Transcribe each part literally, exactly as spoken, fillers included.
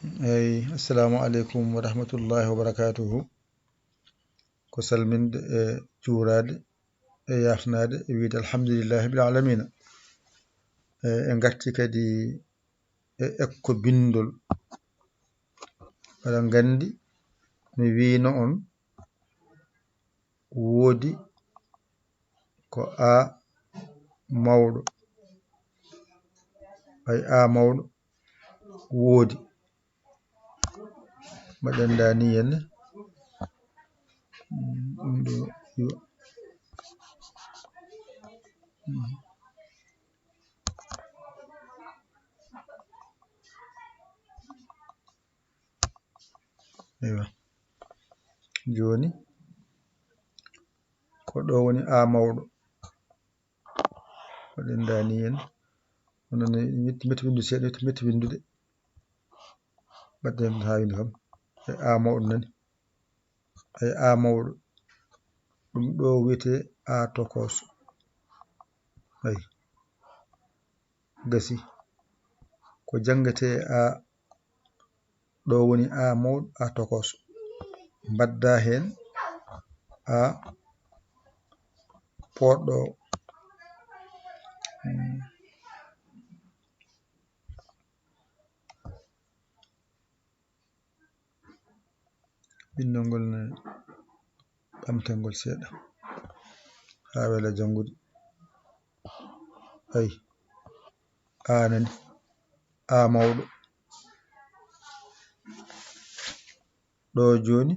Eyi, assalamu aleykum wa rahmatullahi wa barakatuhu. Ko salminde e juuraade e yaafnaade e wiyde alhamdulillahi rabbil alamina. E, en ngarti kadi e ekko binndol. Aɗa nganndi mi wiyno on woodi ko A mawɗo. Ay, A mawɗo woodi. Mbaɗen dani henne. Mm, ɗum ɗo yo. Mm. Eywa. Jooni, ko ɗo woni A mawɗo. Mbaɗen dani henne. Onon ne metti, metti winndude seeɗa, metti, metti winndude. Mbaɗen haa winndi kam. E A mawɗo nani. Ay, A mawɗo. Ɗum ɗo wiyetee A tokooso. Ay. Gasi. Ko janngetee A, ɗo woni A mawɗo, A tokooso. Mbaɗda heen A poɗɗo. Hmm. Binndol ngol ne ɓamten ngol seeɗa haa wela janngude. Ay, A nani, A mawɗo. Ɗo jooni,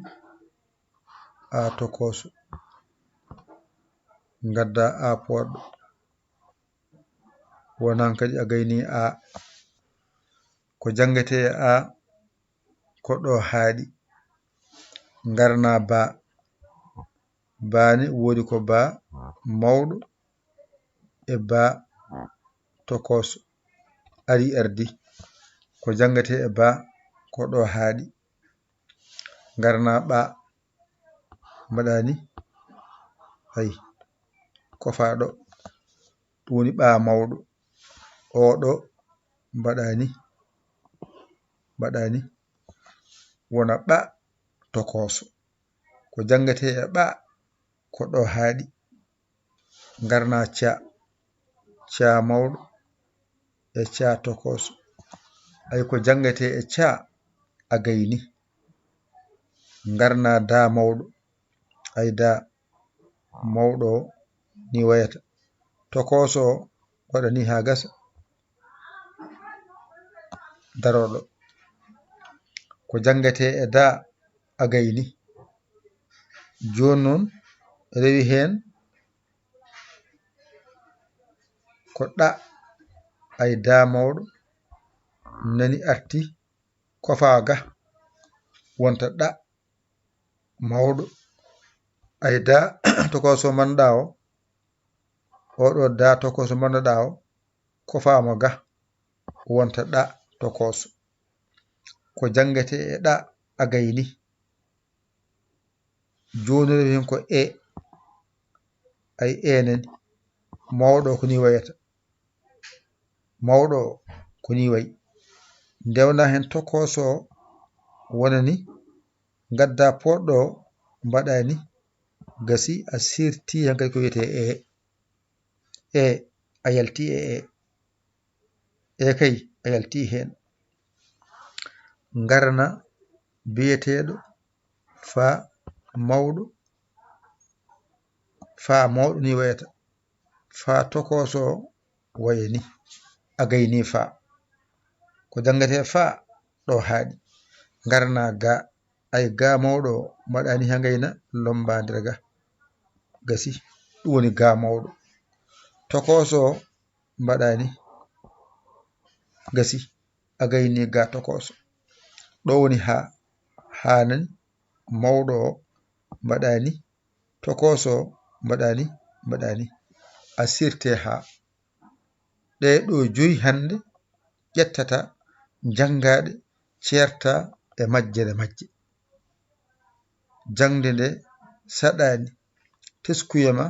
A tokooso. Ngadda A poɗɗo. Wonan kadi a gayni A. Ko janngetee e A, ko ɗo haaɗi. Ngarna Ba. Ba ne woodi ko Ba mawɗo e Ba tokooso. Ari ardi. Ko janngetee e Ba, ko ɗo haaɗi. Ngarna Ɓa. Mbaɗa ni. Ay. Kofa ɗo. Ɗum woni Ɓa mawɗo. O ɗo. Mbaɗa ni. Mbaɗa ni. Wona Ɓa tokooso. Ko janngetee e Ɓa, ko ɗo haaɗi. Ngarna Ca. Ca mawɗo e Ca tokooso. Ay, ko janngetee e Ca, a gayni. Ngarna Da mawɗo. Ay, Da mawɗo o ni wayata. Tokooso o waɗa ni haa gasa. Daroo ɗo. Ko janngetee e Da, a gayni. Jooni noon, rewi heen ko Ɗa. Ay, Da mawɗo nani arti, kofa ga, wonta Ɗa mawɗo. Ay, Da tokooso mbaɗnoɗaa o, o ɗo Da tokooso mbaɗnoɗaa o, kofaama ga, wonta Ɗa tokooso. Ko janngetee e Ɗa, a gayni. Jooni rewi heen ko E. Ay, E nani. Mawɗo o ko ni wayata. Mawɗo o ko ni wayi. Ndewna heen tokooso o wona ni. Ngadda poɗɗo o mbaɗa ni. Gasi a sirti heen kadi ko wiyetee E. E, a yalti e E. E kay, a yalti heen. Ngarna biyeteeɗo Fa mawɗo. Fa mawɗo ni wayata. Fa tokooso o waya ni. A gayni Fa. Ko janngetee Fa ɗo haaɗi. Ngarna Ga. Ay, Ga mawɗo o mbaɗa ni haa ngayna lommba nder ga. Gasi. Ɗum woni Ga mawɗo. Tokooso o mbaɗa ni. Gasi. A gayni Ga tokooso. Ɗo woni Ha. Ha nani. Mawɗo o mbaɗa ni. Tokooso o mbaɗa ni. Mbaɗa ni. A sirte Ha. Ɗee ɗo joyi hannde ƴettata, njanngaa ɗe, ceerta e majjere majje. Jaŋde nde saɗaani, teskuya ma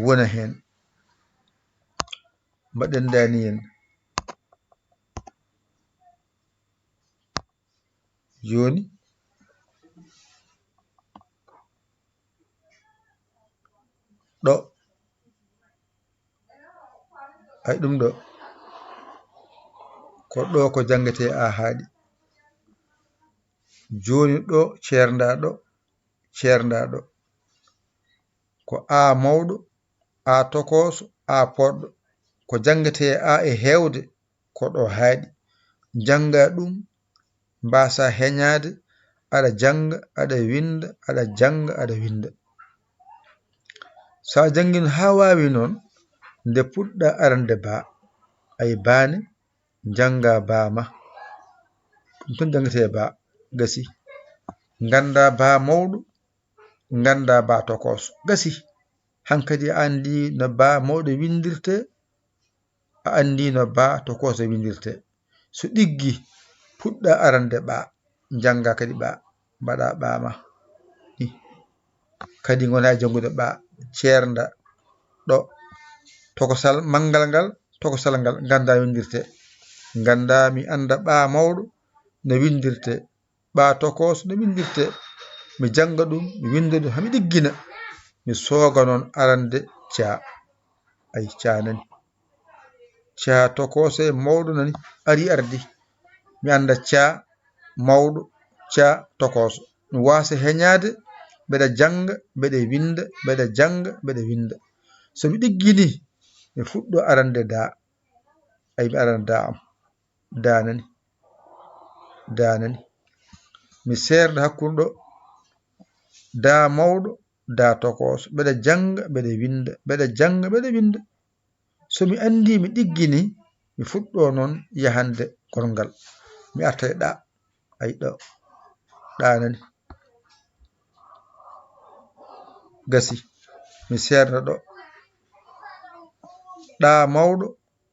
wona heen. Mbaɗen dani en. Jooni, ɗo, ay ɗum ɗo, ko ɗo ko janngetee a haaɗi. Jooni ɗo, ceernda ɗo, ceernda ɗo. Ko a mawɗo, a tokooso, a poɗɗo. Ko janngetee a e heewde, ko ɗo haaɗi. Jannga ɗum, mbaasa heñaade, aɗa jannga, aɗa winnda, aɗa jannga, aɗa winnda. So a janngino haa waawi noon, nde puɗɗa arande ba, ay baane, njannga ba ma. Ɗum toon janngetee ba, gasi. Ngannda ba mawɗo, ngannda ba tokooso, gasi. Hankadi a anndi no ba mawɗo winndirtee, a anndi no ba tokooso winndirtee. So ɗiggi, puɗɗa arande ba, njannga kadi ba, mbaɗa ba ma. Ni. Kadi ngona e janngude ba, ceernda ɗo. Tokosal manngal ngal, tokosal ngal, ngannda no winndirtee. Ngannda mi annda ba mawɗo no winndirtee. Ba tokooso no winndirtee. Mi jannga ɗum, mi winnda ɗum, haa mi ɗiggina. Mi sooga noon arande ca. Ay, ca nani. Ca tokooso e mawɗo nani, ari ardi. Mi annda ca mawɗo, ca tokooso. Mi waasa heñaade, mbeɗa jannga, mbeɗa winnda, mbeɗa jannga, mbeɗa winnda. So mi ɗiggini, mi fuɗɗo arande da. Ay, mi arana da am. Da nani. Da nani. Mi seerda hakkunde ɗo. Da mawɗo, da tokooso. Mbeɗa jannga, mbeɗa winnda. Mbeɗa jannga, mbeɗa winnda. So mi anndi, mi ɗiggini, mi fuɗɗo noon yahande gorngal. Mi arta e ɗa. Ay ɗo. Ɗa nani. Gasi. Mi seerda ɗo. Ɗa mawɗo,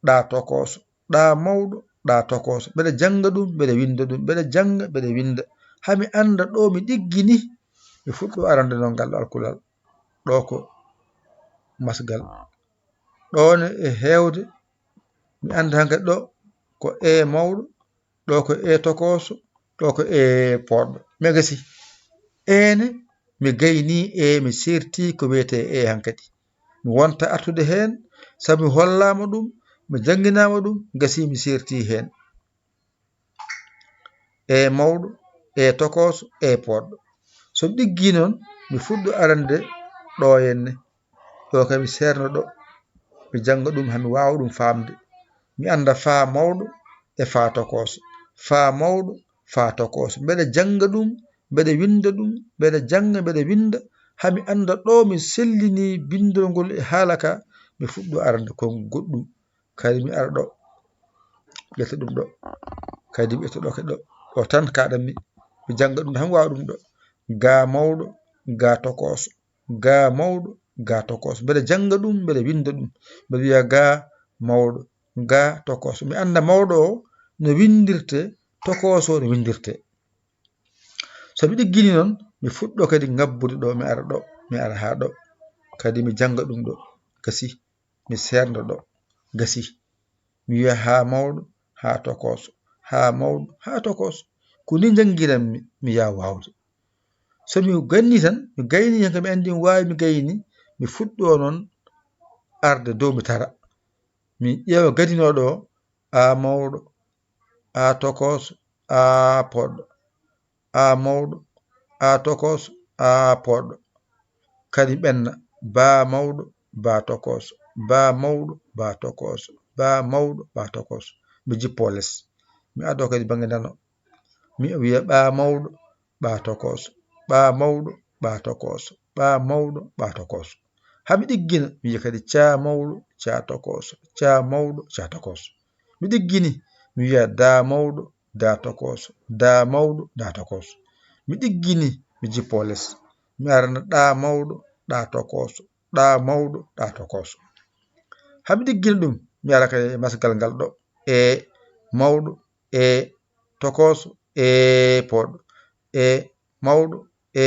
ɗa tokooso. Ɗa mawɗo, ɗa tokooso. Mbeɗa jannga ɗum, mbeɗa winnda ɗum, mbeɗa jannga, mbeɗa winnda. Haa mi annda ɗo mi ɗiggini, mi fuɗɗo arande noon ngal ɗo alkulal. Ɗo ko masgal. Ɗo ne e heewde, mi annda hankadi ɗo ko e mawɗo, ɗo ko e tokooso, ɗo ko e poɗɗo. Mi gasi. Ene, mi gayni e, mi seerti ko wiyetee e hankadi. Mi wonta artude heen, sabu mi hollaama ɗum, mi jannginaama ɗum, gasi mi seerti heen. E mawɗo, e tokooso, e poɗɗo. So mi ɗiggi noon, mi fuɗɗo arande ɗo henne. Ɗo kam mi seerno ɗo, mi jannga ɗum, haa mi waawa ɗum faamde. Mi annda faa mawɗo e faa tokooso. Faa mawɗo, faa tokooso. Mbeɗa jannga ɗum, mbeɗa winnda ɗum, mbeɗa jannga, mbeɗa winnda, haa mi annda ɗo mi sellini binndol ngol e haala ka, mi fuɗɗo arande kon goɗɗum. Kadi mi ara ɗo, ƴetta ɗum ɗo. Kadi mi ƴetta ɗo, kadi ɗo. Ɗo tan kaɗanmi, mi jannga ɗum, haa mi waawa ɗum ɗo. Ga mawɗo, ga tokooso. Ga mawɗo, ga tokooso. Mbeɗa jannga ɗum, mbeɗa winnda ɗum. Mbeɗa wiya ga mawɗo, ga tokooso. Mi annda mawɗo o no winndirtee, tokooso o no winndirtee. So mi ɗiggini noon, mi fuɗɗo kadi ngabbude ɗo, mi ara ɗo, mi ara haa ɗo. Kadi mi jannga ɗum ɗo, gasi. Mi seerndo ɗo, gasi. Mi wiya haa mawɗo, haa tokooso, haa mawɗo, haa tokooso. Ko ni njanngiranmi, mi yaha waawde. So mi ganni tan, mi gayni heen ko mi anndi mi waawi, mi gayni, mi fuɗɗo noon arde dow mi tara. Mi ƴeewa gadinooɗo o, a mawɗo, a tokooso, a poɗɗo, a mawɗo, a tokooso, a poɗɗo. Kadi ɓenna, ba mawɗo, ba tokooso, ba mawɗo, ba tokooso, ba mawɗo, ba tokooso. Mi jippoo les. Mi adoo kadi bannge nano. Mi wiya ɓa mawɗo, ɓa tokooso, ɓa mawɗo, ɓa tokooso, ɓa mawɗo, ɓa tokooso. Haa mi ɗiggina, mi wiya kadi ca mawɗo, ca tokooso, ca mawɗo, ca tokooso. Mi ɗiggini, mi wiya da mawɗo, da tokooso, da mawɗo, da tokooso. Mi ɗiggini, mi jippoo les. Mi arana ɗa mawɗo, ɗa tokooso, ɗa mawɗo, ɗa tokooso. Haa mi ɗiggina ɗum, mi ara kadi e masgal ngal ɗo. E mawɗo, e tokooso, e poɗɗo. E mawɗo, e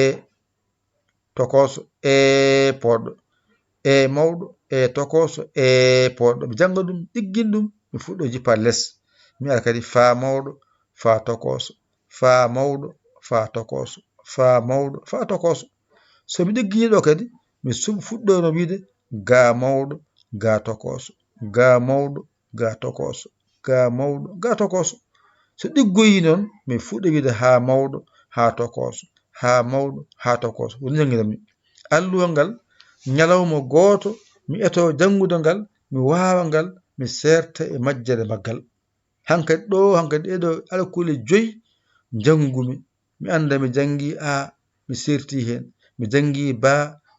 tokooso, e poɗɗo. E mawɗo, e tokooso, e poɗɗo. Mi jannga ɗum, ɗiggin ɗum, mi fuɗɗo jippaade les. Mi ara kadi faa mawɗo, faa tokooso, faa mawɗo, faa tokooso, faa mawɗo, faa tokooso. So mi ɗigginii ɗo kadi, mi suɓ-, fuɗɗoyno wiide ga mawɗo, ga tokooso, ga mawɗo, ga tokooso, ga mawɗo, ga tokooso. So ɗiggoyii noon, mi fuɗɗa wiide haa mawɗo, haa tokooso, haa mawɗo, haa tokooso. Woni njanngiranmi. Alluwal ngal, ñalawma gooto, mi etoo janngude ngal, mi waawa ngal, mi seerta e majjere maggal. Hankadi ɗo, hankadi ɗeɗo alkule joyi njanngumi. Mi annda mi janngi a, mi seerti heen. Mi janngi ba,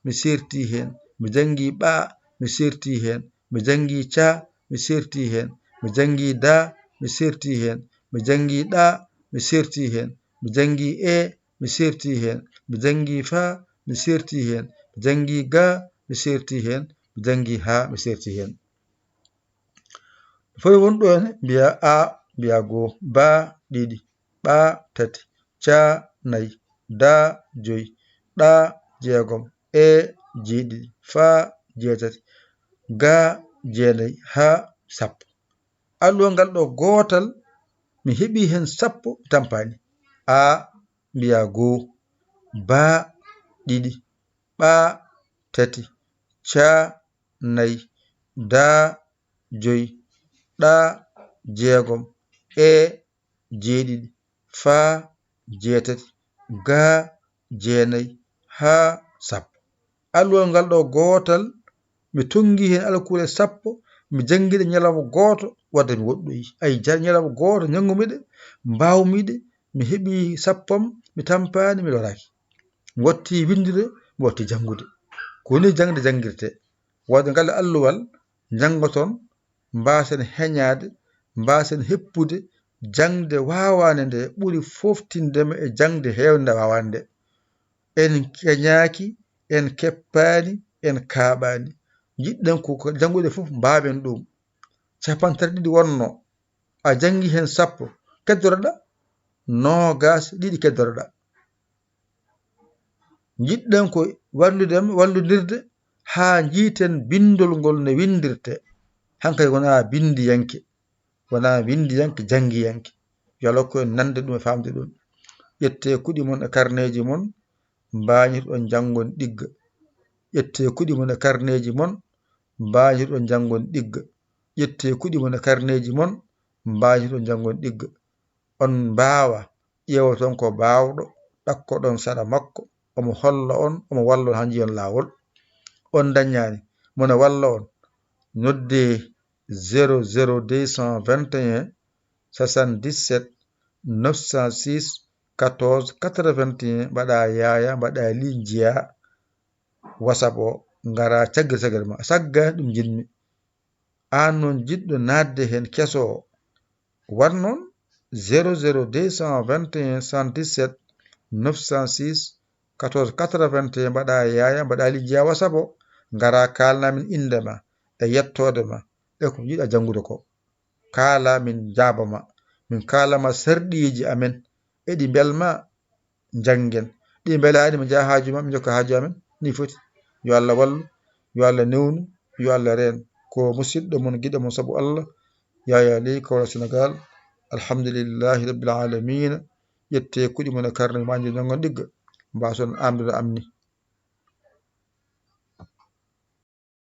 mi seerti heen. Mi janngi ɓa, mi seerti heen. Mi janngi ca, mi seerti heen. Mi janngi da, mi seerti heen. Mi janngi ɗa, mi seerti heen. Mi janngi e, mi seerti heen. Mi janngi fa, mi seerti heen. Mi janngi ga, mi seerti heen. Mi janngi ha, mi seerti heen. Foti won ɗo heen, mbiya a, mbiya goo, ba, ɗiɗi, ɓa, tati, ca, nayi, da, joyi, ɗa, jeegom, e, jeeɗiɗi, fa, jeetati, ga, jeenayi, ha, sappo. Alluwal ngal ɗo gootal, mi heɓi heen sappo, mi tampaani. A, mbiya goo, ba, ɗiɗi, ɓa, tati, ca, nayi, da, joyi, ɗa, jeegom, e, jeeɗiɗi, fa, jeetati, ga, jeenayi, ha, sappo. Alluwal ngal ɗo gootal, mi tonngi heen alkule sappo, mi janngi ɗe ñalawma gooto, wadde mi woɗɗoyi. Ay, ja-, ñalawma gooto njanngumi ɗe, mbaawmi ɗe, mi heɓi sappo am, mi tampaani, mi loraaki. Mi watti winndude, mi watti janngude. Ko ni jaŋde janngirtee. Waɗde ngal alluwal, njanngoton, mbaasen heñaade, mbaasen heppude, jaŋde waawaande nde ɓuri fooftinde ma e jaŋde heewnde waawaande nde. En keñaaki, en keppaani, en kaaɓaani. Njiɗɗen ko, ko janngude fof, mbaawen ɗum. Cappanɗe tati ɗiɗi wonno, a janngi heen sappo, keddoroɗa, noogaas ɗiɗi keddoroɗa. Njiɗɗen ko wallude, wallodirde haa njiiten binndol ngol no winndirtee. Hankadi wonaa binndiyanke, wonaa winndiyanke, janngiyanke. Yo Allah hokku en nande ɗum e faamde ɗum. Ƴettee kuɗi mon e karneeji mon, mbaañirɗon janngon ɗigga. Ƴettee kuɗi mon e karneeji mon, mbaañirɗon janngon ɗigga. Ƴettee kuɗi mon e karneeji mon, mbaañirɗon janngon ɗigga. On mbaawa, ƴeewoton ko baawɗo, ɗakkoɗon sara makko, omo holla on, omo walla on haa njiyon laawol. On ndañaani, mone walla on, noddee zéro zéro deux cent vingt et un soixante-dix-sept neuf cent six quatorze quatre-vingt-un, mbaɗa yaaya, mbaɗa lii, njiya WhatsApp o, ngara caggal caggal ma. Saggaani ɗum njiɗmi. Aan noon jiɗɗo naatde heen keso o, waɗ noon zéro zéro deux cent vingt et un soixante-dix-sept neuf cent six quatorze quatre-vingt-un, mbaɗa yaaya, mbaɗa lii, njiya WhatsApp o, ngara kaalna min innde ma, e yettoode ma, e ko njiɗa janngude ko. Kaala min njaaba ma. Min kaala ma sarɗiiji amen, eɗi mbel ma, njanngen. Ɗi mbelaani, min njaha haaju ma, min njokka haaju amen. Ni foti. Yo Allah wallu, yo Allah newnu, yo Allah reen. Ko musidɗo mon, giɗo mon sabu Allah, Yaya Ley, Kawla Senegal. Alhamdulillahi Rabbil Alamina. Ƴettee kuɗi mon e karne ma, njo njanngon ɗigga. Mbaason amdude am ni.